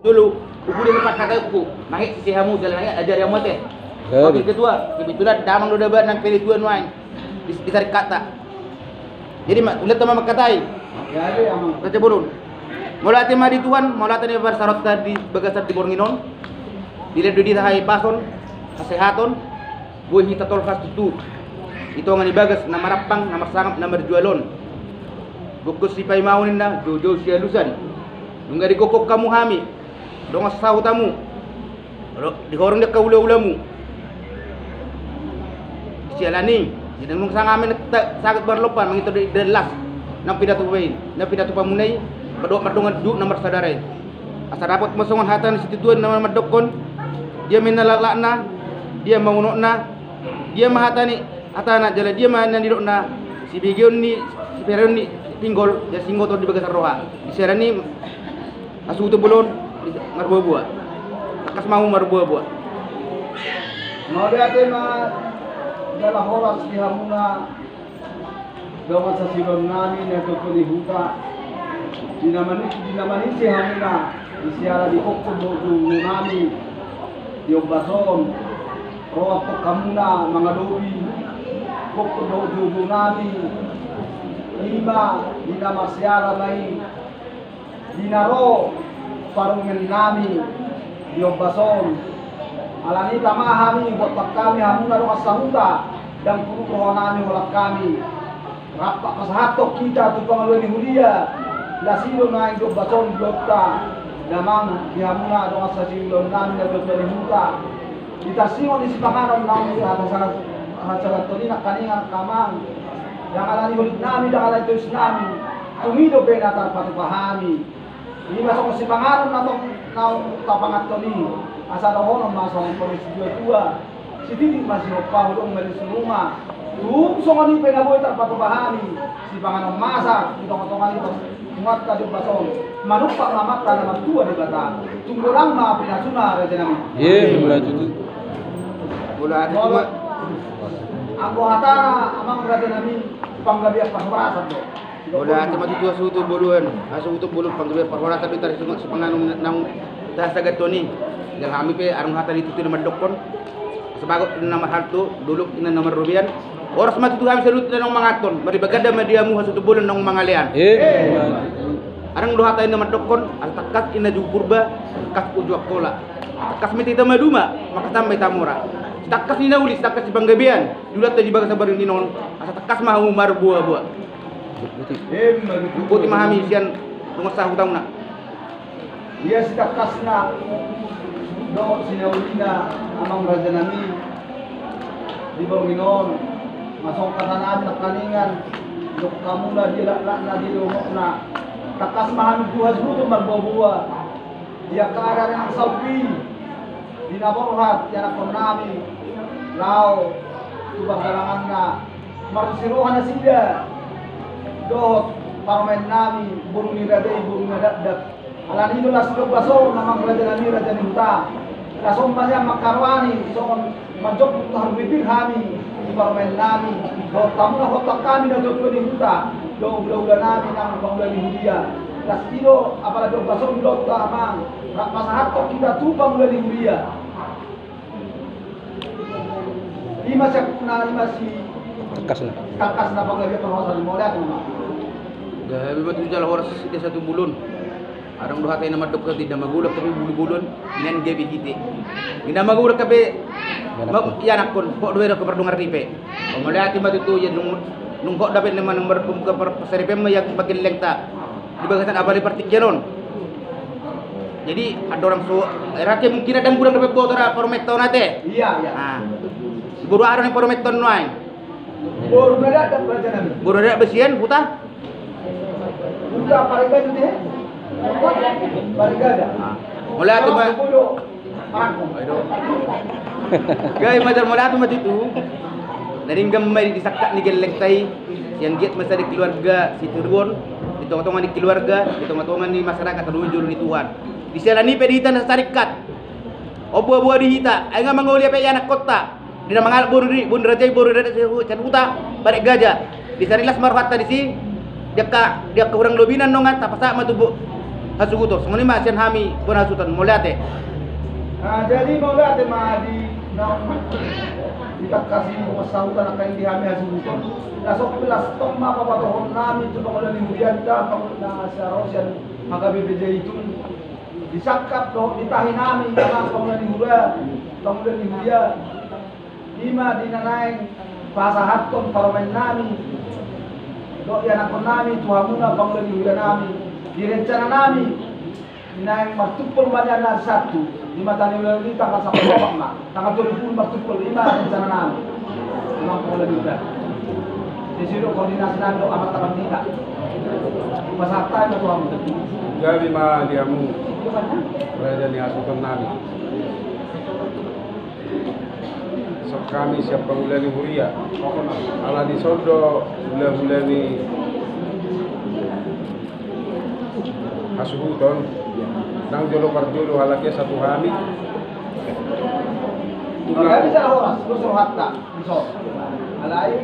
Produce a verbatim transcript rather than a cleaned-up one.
Dulu, ubu di tempat kata uku, mangit sisi hamu, jalan mangit, ajari hamu ate. Jadi. Wakil ketua, kebetulan damang do daba nang ketua nuaeng. Di, di tarik kata. Jadi, ma, ulat sama makatai. Jadi, amang. Kata bolon. Mauliate ma di Tuhan, mauliate ni parsarotta di bagasan di borngin on. Dilehon do di hita hahipason, hasehaton. Boi hita tolhas tutu. Di tonga ni bagas, na marampang, na marsangap, na marjual on. Gokhon sipaimaon ninna, joujou sialusan. Nunga digokhon hamu hami. Dongan sahutamu. Ro-, di horong di angka ulaulamu. Siala ni i, jadi nunga sanga hami na ta-, sagat marlompan, mangido di las. Nang pinatupa i, nang pinatupamuna i, mardo-, mardongan jut na marsadara i. Asa dapot ma songon hata ni situatua na mandokhon, dia ma inna laklakna, dia ma unokna, dia ma hata ni hatana, jala dia ma na nidokna, sibegeon ni, sipereon ni pinggol, jala singoton di bagasan roha. Di siala ni i, hasuhuton bolon, marboaboa. Tangkas ma hamu marboaboa. Mauliate ma jala horas di hamuna, dongan sasuhutonnami na tutu di huta. Di na mani-, di na manise hamuna, di siala digokhon do joujou nami di ombas on. Ro hamu hamuna mangadopi, gokhon do joujou nami. Ima di na marsiala ma i. Di na ro parumaen nami di ombas on. Alani i tama hami, huboto hami hamuna dongan sahuta, ndang pudun roha nami holan hami. Rap pasahathon hita tu pangaluaon ni huria. Las i do nuaeng di ombas on di ulaonta. Damang di hamuna dongan sasuhutonnami na tutu di huta. Di tarsingot ni sipanganon naung hata sahat-, hasagathon i nangkaningan, amang. Ndang alani holit nami, ndang alani tois nami. Tung i dope na tarpatupa hami. Ima songon sipanganon na tong naung tapanganhon i. Asa dohonon ma songon parsitua-tua. Sititi ma sihompahu, dong ma di suruma. Tung songon i pe na boi tarpatupa hami. Sipanganon masak di tonga-tonga ni tong. Nuaeng di ombas on, manumpak ma Amanta na martua Debata. Tung godang ma pinasuna, raja nami. Iya, mauliate tutu. Molo anggo hatana, amang raja nami, panggabean parhorasan do. Mauliate ma tutu, hasuhuton bolon, hasuhuton bolon, panggabean parhorasan do, tarsingot sipanganon naung tahasagathon i. Jala hami pe adong hata ni tutu na mandokhon. Sabagot inna marhalto, dolok inna na marrobean. Horas ma tutu hami saluhutna naung manganhon, marlipatganda ma di hamu hasuhuton bolon naung mangalean. Eh. Adong do hata inna mandokhon, asa tangkas inna di Purba, tangkas uju Angkola. Tangkas ma hita maduma, mangkasambat hita mora. Tangkas ni na uli, tangkas ni panggabean, di ulaonta di bagasan borngin on, asa tangkas ma hamu marboaboa. Boti ma hami sian dongan sahutamuna. Ia sitangkasna dohot sinaulina, amang raja nami, di borngin on, masongkatan nami nangkaningan, didok hamuna dia laklakna, dia unokna. Tangkas ma hami tu hasuhuton marboaboa. Ia angka ari-ari na saut i, di na borhat ianakhon nami laho tu pardalanganna, marsiroha nasida dohot parumaen nami, boru ni raja i, boru na dakdak. Alani i do las di ombas on, amang raja nami, raja ni huta. Las on ma nian mangkaroani songon manjompu tu harbibir hami, tu parumaen nami, dohot hamuna, dohot hami na tuatua ni huta, dohot hulahula nami nang pangula ni huria. Las i do apala di ombas on di ulaonta, amang, rap pasahathon hita tu pangula ni huria. Ima sian na, ima sitangkasna. Tangkasna panggabean parhorasan, mauliate ma. Gabe ma tutu jala horas di hasuhuton bolon. Adong do hata i na mandok, di na magolap hape bulu bolon, nian gabe hite. Di na magolap hape ianakhon, hot do i do ke pardongan ripe. Mauliate ma tutu, ia nung, nung hot dope na manang mar-, ke par-, parsaripeon ma ia bagellengta. Di bagasan apala di partingkian on. Jadi, andorang so, era kemungkinan ndang godang dope boto ra parumaenta on ate. Iya, iya. Boru aha do ni parumaenta on nuaeng? Boru na dakdak, raja nami. Boru na dakdak, sian huta? Huta Parigaja te. Parigaja. Mauliate ma. Gabe ma jala mauliate ma tutu. Na denggan ma i di sangkap ni gellengta i. Sai anggiat ma sada keluarga sitiruon di tongatonga ni keluarga, di tongatonga ni masyarakat, tolu jolo ni Tuhan. Di siala ni pe di hita na saringkat. Ompu, boa di hita, ai nga mangoli hape ianakkonta. Di na mangalap boru ni, boru ni raja i, boru ni raja i, sian huta Badak Gajah. Di sarilas ma rohanta disi, di angka, di angka hurang lobina nunga tapasahat ma tu bo-, hasuhuton. Songon i ma sian hami bona hasuhuton, mauliate. Ah, jadi mauliate ma di naung ditangkasi pasahuton angka i di hami hasuhuton. Laos on pe las tong ma papatohon nami tu pangula ni hurianta, pangula na siaro sian H K B P Jaitun. Di sangkap dohot di tahi nami, amang pangula ni huria, pangula ni huria. I ma di na naeng pasahathon parumaen nami dohot ianakhon nami tu hamuna pangula ni huria nami. Di rencana nami, di naeng martumpol ma nian na satu, di mata ni bulan i tanggal sampulu opat ma, tanggal tolu pulu martumpol, i ma rencana nami. Amang pangula ni huria. Di situ koordinasi nami dohot amanta pandita. Pasahat hami ma tu hamu. Gabe ma di hamu raja ni hasuhuton nami. Sian hami sian pangula ni huria. Ala dison do hulahula ni hasuhuton. Nang jolo parjolo halak i satu hami. Alai